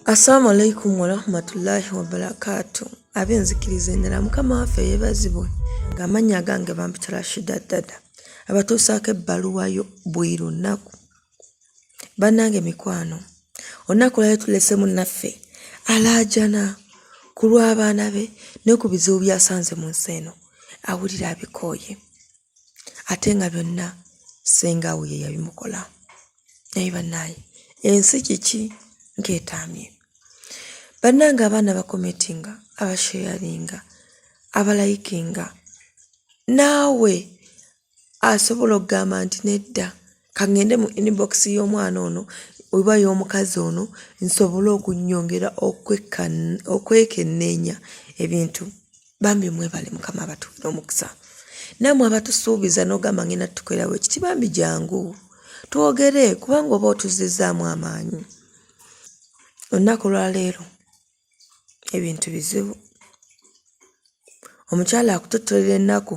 Assalamu alaikum warahmatullahi wabarakatu. Ab'enzikiriza endala, Mukama waffe yeebazibwe. Ng'amannya agange bampita Rashida Dada, abatuusaako ebbaluwa yo buli lunaku. Bannange mikwano, olunaku lwali tulese munnaffe alaajana ku lw'abaana be ne ku bizibu by'asanze mu nsi eno, awulira abikooye ate nga byonna ssenga we ye yabimukola. Naye bannaaye ensi kiki ng'etaamye! Bannange abaana bakometinga, abasheyaringa, abalayikinga, naawe asobola okugamba nti nedda kangende mu inbox y'omwana ono oba y'omukazi ono nsobole okunyongera okwekenneenya ebintu. Bambi mwebale, Mukama abatuwere omukisa. Nammwe abatusuubiza n'ogamba ngenda tukolera bwe kiti, bambi jangu twogere kubanga oba otuzzizaamu amaanyi. Olunaku lwaleero ebintu bizibu. Omukyala akutottolera ennaku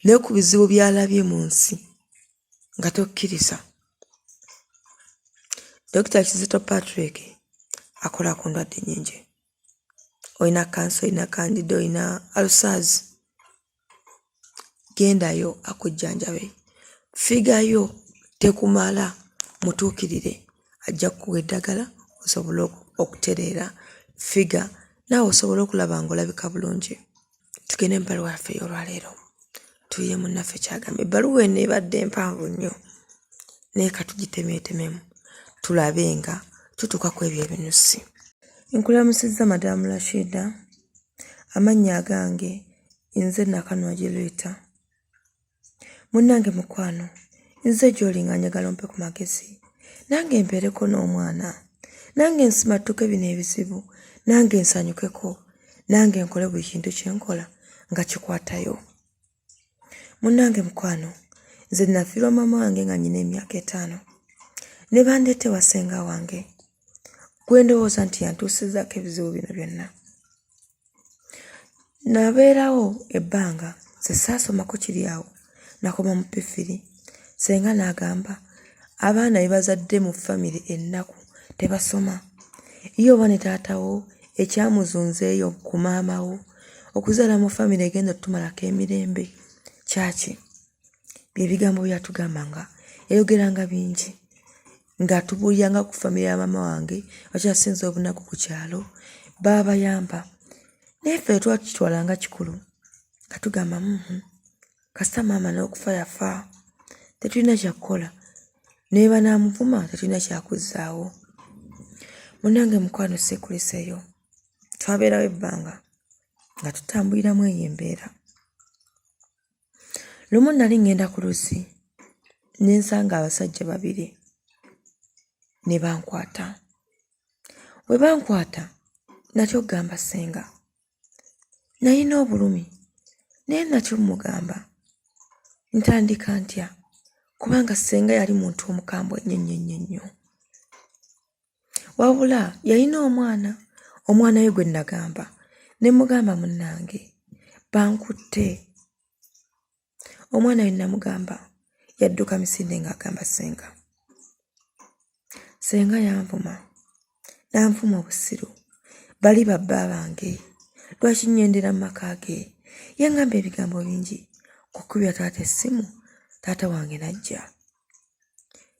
ne ku bizibu by'alabye mu nsi nga tokkiriza. Dokita Kizito Patrick akola ku ndwadde nnyingi. Olina kkansa, olina kandida, olina alusaazi, gendayo akujjanjabe. Ffiga yo tekumala, mutuukirire ajja kukuwa eddagala osobole okutereera ffiga naawe osobole okulaba ng'olabika bulungi. Tugende mu bbaluwa yaffe ey'olwaleero tuwulire munnaffe ky'agamba. Ebbaluwa eno ebadde mpanvu nnyo naye ka tugitemeetememu tulabe nga tutuuka ku ebyo ebinusi. Nkulamusizza Madam Rashida, amannya agange nze Nakanwagi Rita. Munnange mukwano, nze gy'oli nga njagala ompe ku magezi nange mpeereko n'omwana, nange nsimattuke bino ebizibu, nange nsanyukeko, nange nkole buli kintu kye nkola nga kikwatayo. Munnange mukwano, nze nafiirwa maama wange nga nnyina emyaka etaano ne bandeeta ewa ssenga wange gwe ndowooza nti yantuusizzaako ebizibu bino byonna. Nabeerawo ebbanga nze saasomako kiri awo nakoma mu ppifiri ssenga n'agamba abaana be bazadde mu famire ennaku tebasoma ye oba ne taata wo ekyamuzunzeeyo ku maama wo okuzaala mu famire egenda otumalako emirembe kyaki? Bye bigambo by'atugambanga yayogeranga bingi. Ng'atubuuliranga ku famire ya maama wange bakyasinza obunaku ku kyalo baabayamba naye ffe twakitwala nga kikulu nga tugamba mm kasita maama n'okufa yafa tetulina kyakukola naye banaamuvuma tetulina kyakuzzaawo. Munnange mukwano siikuliseeyo twabeerawo ebbanga nga tutambuliramu eyo embeera. Lumu nali ŋŋenda ku luzzi ne nsanga abasajja babiri ne bankwata. Bwe bankwata natya okugamba ssenga. Nalina obulumi naye natya ommugamba. Ntandika ntya kubanga ssenga yali muntu omukambwe ennyo ennyo ennyo ennyo. Wabula yalina omwana, omwana we gwe nnagamba ne mmugamba munnange bankutte. Omwana we nnamugamba yadduka misinde ng'agamba ssenga. Ssenga yanvuma n'anvuma obusiru bali ba bba bange lwaki nnyendera mu maka ge? Yangamba ebigambo bingi kukubira taata essimu taata wange n'ajja.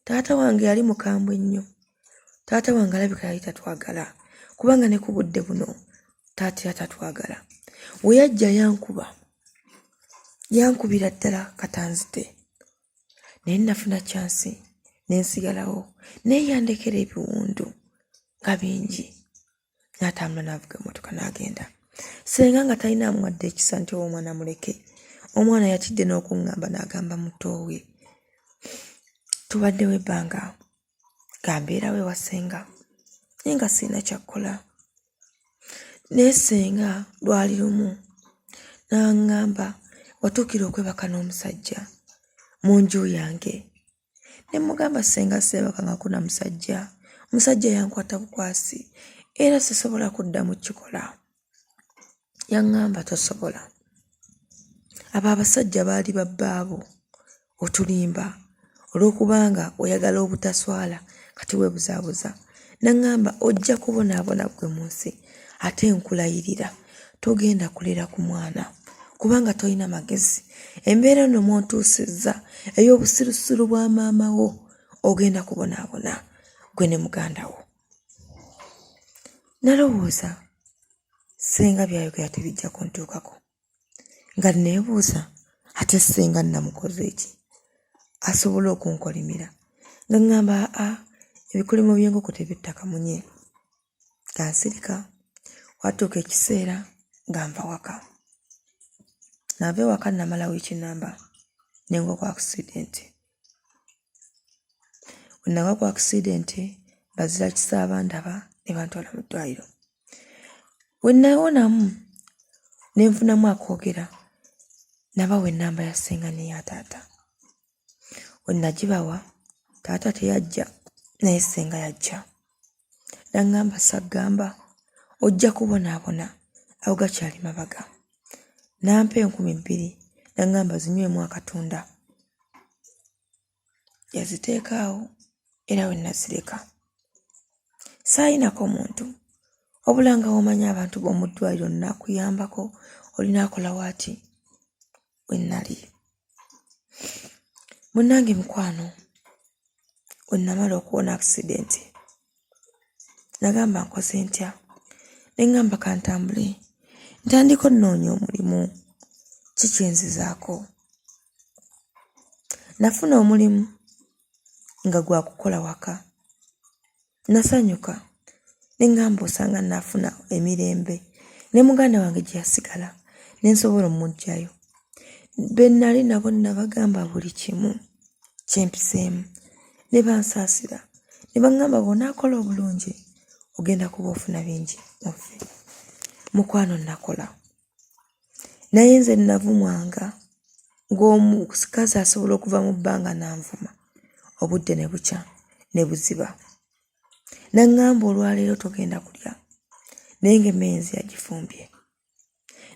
Taata wange yali mukambwe nnyo. Taata wange alabika yali tatwagala kubanga ne ku budde buno taata era tatwagala. We yajja yankuba, yankubira ddala katanzite naye nafuna kyansi ne nsigalawo naye yandekera ebiwundu nga bingi. N'atambula n'avuga emmotoka n'agenda. Ssenga nga talina amuwadde ekisa nti oba omwana muleke. Omwana yatidde n'okuŋŋamba n'agamba muto we. Tubaddewo ebbanga nga mbeerawo ewa ssenga naye nga sirina kya kukola. Naye ssenga lwali lumu n'aŋŋamba watuukira okwebaka n'omusajja mu nju yange. Ne mmugamba ssenga seebakangako na musajja, omusajja yankwata bukwasi era sisobola kuddamu kukikola. Yaŋŋamba tosobola. Abo abasajja baali ba bbaabo otulimba olw'okubanga oyagala obutaswala kati weebuzaabuza. N'aŋŋamba, Ojja kubonaabona ggwe mu nsi, ate nkulayirira togenda kulera ku mwana kubanga tolina magezi. Embeera eno mw'ontuusizza ey'obusirusiru bwa maama wo, ogenda kubonaabona ggwe ne muganda wo. Nalowooza ssenga by'ayogera tebijja kuntuukako. Nga nneebuuza ate ssenga nnamukoze ki asobole okunkolimira? Nga ŋŋamba aa ebikolimo by'enkoko tebitta kamunye. Nga nsirika. Watuuka ekiseera nga nva waka. Nava ewaka nnamala wiiki nnamba ne ngwa ku akisidenti. Bwe nagwa ku akisidenti bazirakisa abandaba ne bantwala mu ddwaliro. We nawonamu ne nfunamu akoogera nabawa ennamba ya ssenga n'eya taata. We nagibawa taata teyajja naye ssenga yajja n'aŋŋamba saggamba ojja kubonaabona ago gakyali mabaga. N'ampa 2000 n'aŋŋamba zinywemu akatunda. Yaziteeka awo era we nazireka. Saayinako muntu wabula nga bw'omanyi abantu b'omu ddwaliro nnaakuyambako oli n'akola waati we nnali. Munnange mukwano we nnamala okuwona akisidenti nagamba nkoze ntya ne ŋŋamba kantambule ntandike onnoonya omulimu ki kye nzizaako. Nafuna omulimu nga gwa kukola waka. Nasanyuka ne ŋŋamba osanga nnaafuna emirembe ne muganda wange gye yasigala ne nsobola omuggyayo. Be nnali nabo nnabagamba buli kimu kye mpiseemu ne bansaasira ne baŋŋamba bw'onaakola obulungi ogenda kuba ofuna bingi mu ffe. Mukwano nnakola naye nze nnavumwanga ng'omukazi asobola okuva mu bbanga n'anvuma obudde ne bukya ne buziba. N'aŋŋamba olwaleero togenda kulya naye ng'emmere nze yagifumbye.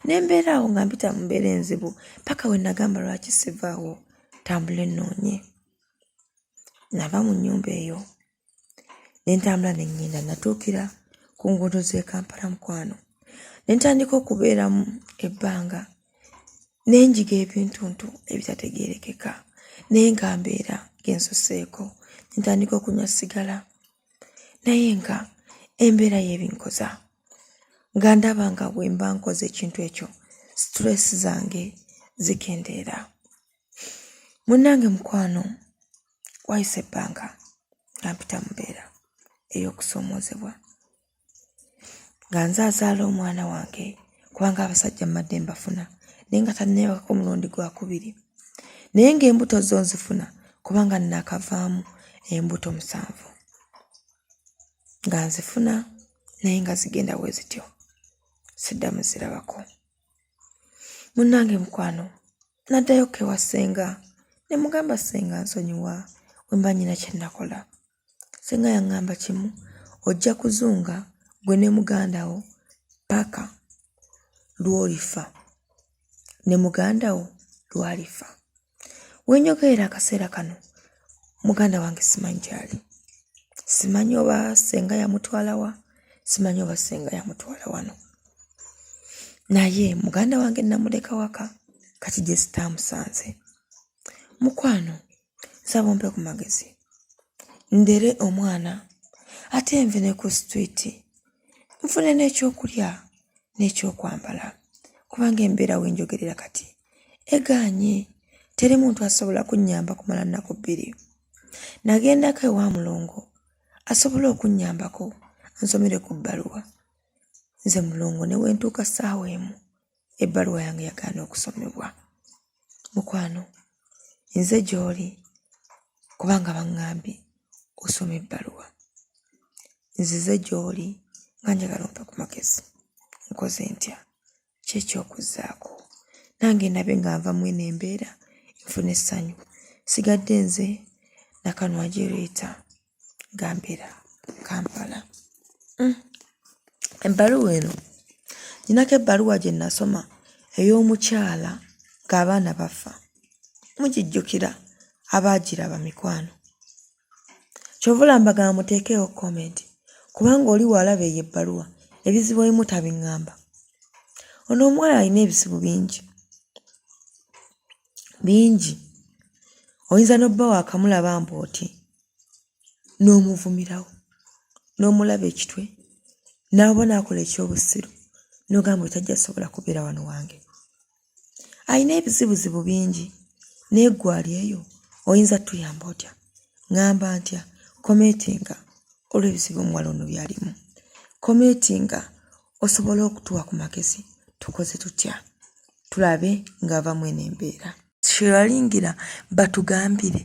Ne mbeera awo nga mpita mu mbeera enzibu paka we nagamba lwaki sivaawo ntambule nnoonye. Nava mu nnyumba eyo ne ntambula ne ŋŋenda natuukira ku nguudo z'e Kampala mukwano ne ntandika okubeeramu ebbanga ne njiga ebintuntu ebitategeerekeka naye nga mbeera ng'ensuseeko ne ntandika okunywa ssigala naye nga embeera y'ebinkoza nga ndaba nga bwe mba nkoze ekintu ekyo situleesi zange zikendeera. Munnange mukwano wayise ebbanga nga mpita mu mbeera ey'okusoomoozebwa nga nze azaala omwana wange kubanga abasajja mbadde mbafuna naye nga tanneebakako mulundi gwakubiri naye ng'embuto zo nzifuna kubanga nnaakavaamu embuto musanvu nga nzifuna naye nga zigenda bwe zityo siddamu zirabako. Munnange mukwano naddayo ko ewa ssenga ne mugamba ssenga nsonyiwa bwe mba nnyina kye nakola. Ssenga yaŋŋamba kimu ojja kuzunga ggwe ne muganda wo ppaka lw'olifa ne muganda wo lw'alifa. We njogerera akaseera kano muganda wange simanyi gy'ali. Simanyi oba ssenga yamutwala wa, simanyi oba ssenga yamutwala wano. Naye muganda wange namuleka waka kati gye sitaamusanze. Mukwano nsaba ompe ku magezi ndere omwana ate nve ne ku situliiti nfune n'ekyokulya n'ekyokwambala kubanga embeera we njogerera kati egaanye teri muntu asobola kunnyamba kumala nnaku bbiri. Nagendako ewa Mulongo asobole okunnyambako ansomere ku bbaluwa. Nze Mulongo ne bwe ntuuka ssaawa emu ebbaluwa yange yagaana okusomebwa. Mukwano nze gy'oli kubanga baŋŋambye osome ebbaluwa. Nzize gy'oli nga njagala ompe ku magezi nkoze ntya? Ki eky'okuzzaako? Nange ndabe nga nva mu eno embeera nfune essanyu. Nsigadde nze Nakanwagi Rita nga mbeera Kampala. Ebbaluwa eno nninako ebbaluwa gye nnasoma ey'omukyala ng'abaana bafa. Mugijjukira abaagiraba mikwano? Ky'ova olaba mbagamba muteekeewo kkomenti. Kubanga oli w'alaba eyo ebbaluwa, ebizibu ebimu tabiŋŋamba. Ono omuwala alina ebizibu bingi, bingi. Oyinza n'obba waakamulaba mbu oti n'omuvumirawo, n'omulaba ekitwe, n'oba n'akola eky'obusiru n'ogamba oyo tajja sobola kubeera wano wange. Alina ebizibuzibu bingi naye ggwe ali eyo oyinza tuyamba otya? Ŋŋamba ntya? Komeetinga olw'ebizibu omuwala ono by'alimu. Komeetinga osobole okutuwa ku magezi tukoze tutya tulabe ng'ava mu eno embeera. Sharingira batugambire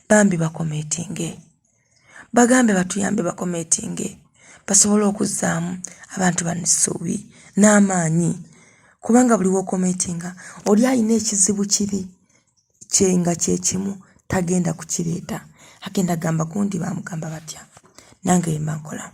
bambi bakomeetinge. Bagambe batuyambe bakometinge basobole okuzzaamu abantu bano essuubi n'amaanyi kubanga buli w'okometinga oli alina ekizibu kiri kye nga kye kimu tagenda kukireeta agenda gamba gundi baamugamba batya nange bye mba nkola.